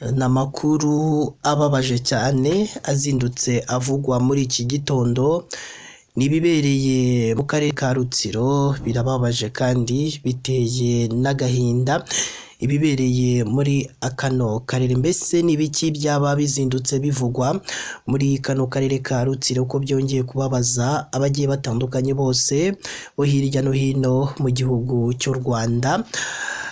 Ni amakuru ababaje cyane azindutse avugwa muri iki gitondo, ni ibibereye mu karere ka Rutsiro birababaje kandi biteye n'agahinda, ibibereye muri kano karere mbese ni ibiki byaba bizindutse bivugwa muri kano karere ka Rutsiro ko byongeye kubabaza abagiye batandukanye bose bo hirya no hino mu gihugu cy'u Rwanda.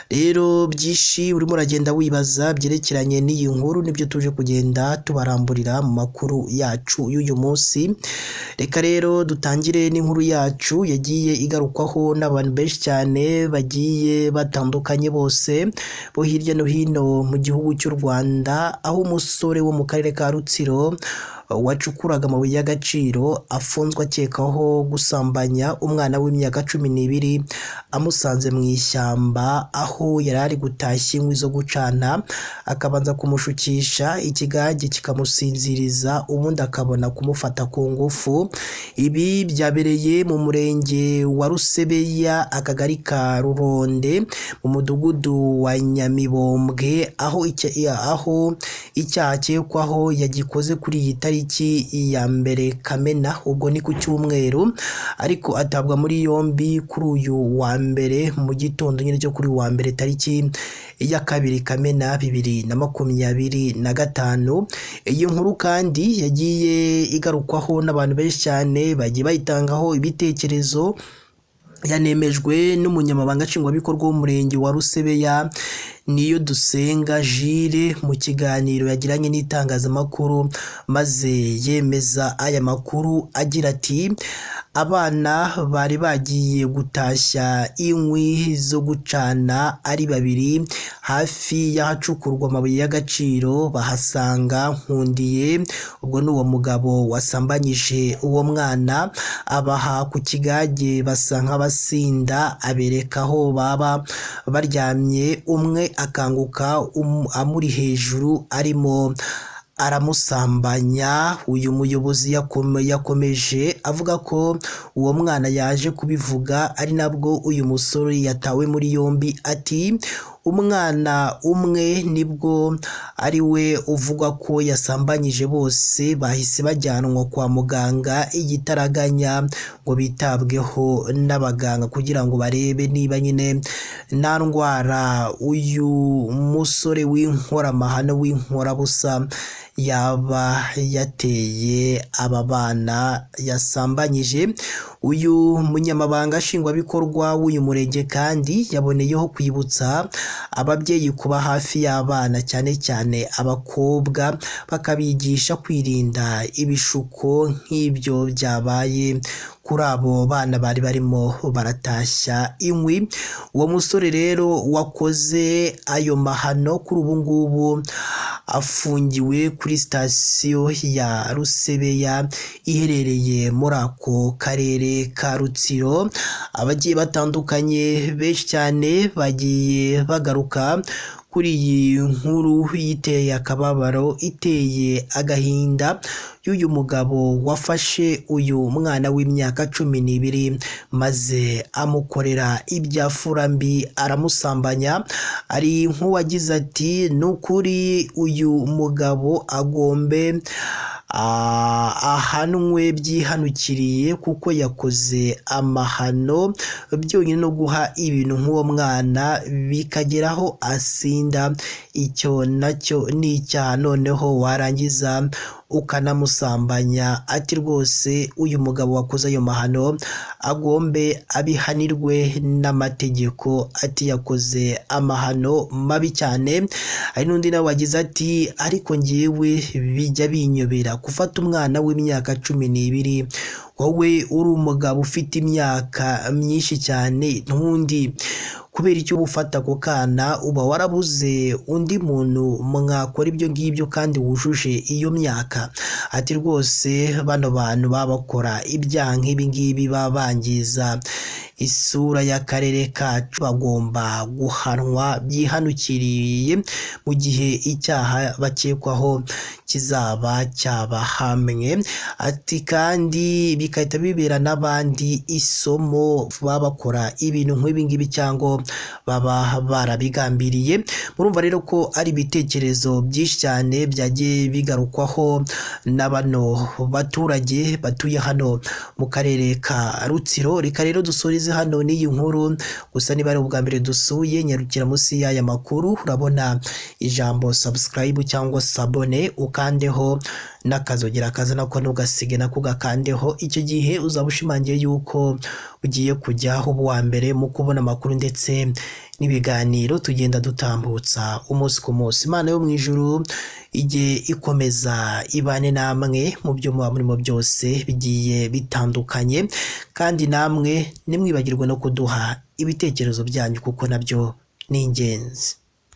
Rero byinshi urimo uragenda wibaza byerekeranye n'iyi nkuru nibyo tuje kugenda tubaramburira mu makuru yacu y'uyu munsi. Reka rero dutangire n'inkuru yacu yagiye igarukwaho n'abantu benshi cyane bagiye batandukanye bose bo hirya no hino mu gihugu cy'u Rwanda, aho umusore wo mu karere ka Rutsiro wacukuraga amabuye y'agaciro afunzwe akekwaho gusambanya umwana w'imyaka 12 amusanze mu ishyamba aho yari ari gutashya inkwi zo gucana, akabanza kumushukisha ikigage kikamusinziriza ubundi akabona kumufata ku ngufu. Ibi byabereye mu murenge wa Rusebeya, akagari ka Ruronde, mu mudugudu wa Nyamibombwe, aho icyaha akekwaho yagikoze kuri iyi tariki ya 1 Kamena, ubwo ni ku cyumweru, ariko atabwa muri yombi kuri uyu wa mbere mu gitondo nyine cyo kuri wa mbere tariki ya 2 Kamena 2025. Iyi nkuru kandi yagiye igarukwaho n'abantu benshi cyane bagiye bayitangaho ibitekerezo, yanemejwe n'umunyamabanga nshingwabikorwa w'umurenge wa Rusebeya Niyodusenga Jules mu kiganiro yagiranye n'itangazamakuru, maze yemeza aya makuru agira ati: abana bari bagiye gutashya inkwi zo gucana ari babiri hafi y'ahacukurwa amabuye y'agaciro, bahasanga Nkundiye, ubwo ni uwo mugabo wasambanyije uwo mwana, abaha ku kigage basa nk'abasinda, abereka aho baba baryamye, umwe akanguka amuri hejuru arimo aramusambanya. Uyu muyobozi yakomeje avuga ko uwo mwana yaje kubivuga ari nabwo uyu musore yatawe muri yombi, ati: umwana umwe nibwo ari we uvugwa ko yasambanyije bose, bahise bajyanwa kwa muganga igitaraganya ngo bitabweho n'abaganga kugira ngo barebe niba nyine nta ndwara uyu musore w'inkoramahano w'inkorabusa yaba yateye aba bana yasambanyije. Uyu munyamabanga nshingwabikorwa w'uyu murenge kandi yaboneyeho kwibutsa ababyeyi kuba hafi y'abana cyane cyane abakobwa, bakabigisha kwirinda ibishuko nk'ibyo byabaye kuri abo bana bari barimo baratashya inkwi. Uwo musore rero wakoze ayo mahano kuri ubu ngubu afungiwe kuri sitasiyo ya Rusebeya iherereye muri ako karere ka Rutsiro. Abagiye batandukanye benshi cyane bagiye bagaruka kuri iyi nkuru iteye akababaro, iteye agahinda y'uyu mugabo wafashe uyu mwana w'imyaka 12 maze amukorera ibyafura mbi aramusambanya. Ari nk'uwagize ati: ni ukuri uyu mugabo agombe ahanwe byihanukiriye kuko yakoze amahano byonyine no guha ibintu nk'uwo mwana bikageraho asinda, icyo nacyo ni icyaha, noneho warangiza ukanamusambanya. Ati rwose uyu mugabo wakoze ayo mahano agombe abihanirwe n'amategeko, ati yakoze amahano mabi cyane. Hari n'undi nawe wagize ati: ariko njyewe bijya binyobera gufata umwana w'imyaka 12, wowe uri umugabo ufite imyaka myinshi cyane ntundi, kubera icyo ufata ako kana uba warabuze undi muntu mwakora ibyo ngibyo kandi wujuje iyo myaka. Ati rwose bano bantu baba bakora ibyaha nk'ibi ngibi baba bangiza isura y'akarere kacu, bagomba guhanwa byihanukiriye mu gihe icyaha bakekwaho kizaba cyabahamwe. Ati kandi bigahita bibera n'abandi isomo baba bakora ibintu nk'ibi ngibi cyangwa baba barabigambiriye. Murumva rero ko ari ibitekerezo byinshi cyane byagiye bigarukwaho na bano baturage batuye hano mu karere ka Rutsiro. Reka rero dusoreze hano n'iyi nkuru, gusa niba ari ubwa mbere dusuye, nyarukira munsi y'aya makuru urabona ijambo subscribe cyangwa sabone, ukandeho n'akazogera kaza nako ntugasige nako ugakandeho. Icyo gihe uzaba ushimangiye yuko ugiye kujya uba uwa mbere mu kubona amakuru ndetse n'ibiganiro tugenda dutambutsa umunsi ku munsi. Imana yo mu ijuru ijye ikomeza ibane namwe mu byo muba murimo byose bigiye bitandukanye, kandi namwe ntimwibagirwe no kuduha ibitekerezo byanyu kuko nabyo ni ingenzi.